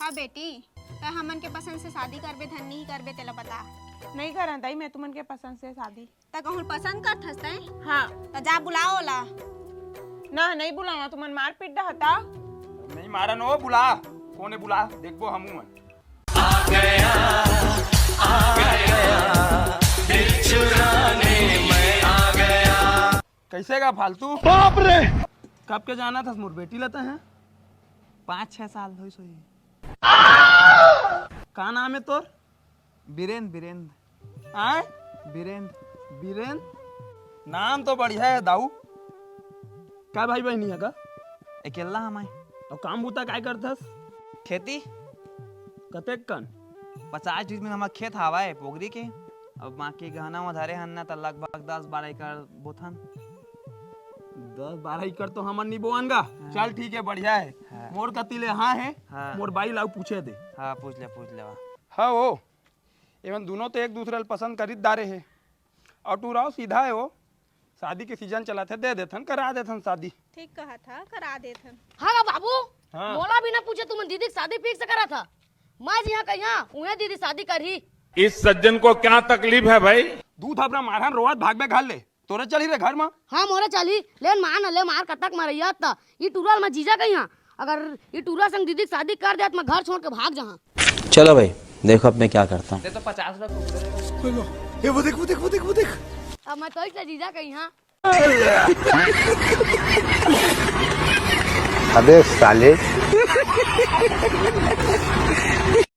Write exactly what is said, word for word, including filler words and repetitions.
हाँ बेटी, तैं हमन के पसंद से शादी करबे धन नहीं करबे, तेला बता। नहीं करन दाई, मैं तुमन के पसंद से शादी। त कहूँ पसंद करथस तैं? हाँ। त जा बुलाओ ओला। ना, नहीं बुलावा, तुमन मार पीट डहा त। नहीं मारन ओ, बुला। कोने बुला, देखबो हमू मन। कैसे गा फालतू? बाप रे! कब के जानत हस मोर बेटी ल तैं? पाँच छह साल होइस होही। का नाम हे तोर? बीरेंद्र, बीरेंद्र। आय? बीरेंद्र। बीरेंद्र? नाम तो बढ़िया हे दाऊ। का भाई बहिनी हे का? अकेल्ला हंव मैं। अउ काम बूता काय करथस? खेती। कतेक कन? पचास बीघा में हमर खेत हावय पोगरी के। अब बाकी गहना म धरे हन ना, त लगभग दस बारह एकड़ बोथन। दस बारह एकड़ तो हमन नी बोवन गा। हाँ। चल ठीक हे, बढ़िया हे। हाँ। मोर कति ले हाँ हे, हाँ। मोर बाई ला अउ पूछे दे। हाँ, पूछ ले, पूछ ले। हाँ ओ, एमन दूनों तो एक दूसरे ल पसंद करित डारे हे। अउ टूराव सीधा हे ओ, शादी के सीजन चलत हे, दे देथन, करा देथन शादी। ठीक कहत ह, करा देथन। हाँ गा बाबू, हाँ। मोला बिना पूछे तुमन दीदी के शादी फिक्स करत ह। मैं जिहाँ कहिहाँ, उहें दीदी शादी करही। इस सज्जन को क्या तकलीफ है भाई? दू थपरा मारहन, रोवत भागबे घर ले। तोरे चलही रे घर म? हाँ, मोरे चलही। ले न मार न ले मार, कतक मरइया त। ई टूरा ल मैं जीजा कहिहाँ। अगर ई टूरा संग दीदी के शादी कर देत, मैं घर छोड़ के भाग जाहाँ। चलो भाई, देखो अब मैं क्या करता हूँ। दे तो पचास रुपया कुकुर। ये वो देख, वो देख, वो देख, वो देख। अब मैं तो इसलिए जीजा कहिहाँ। अबे साले।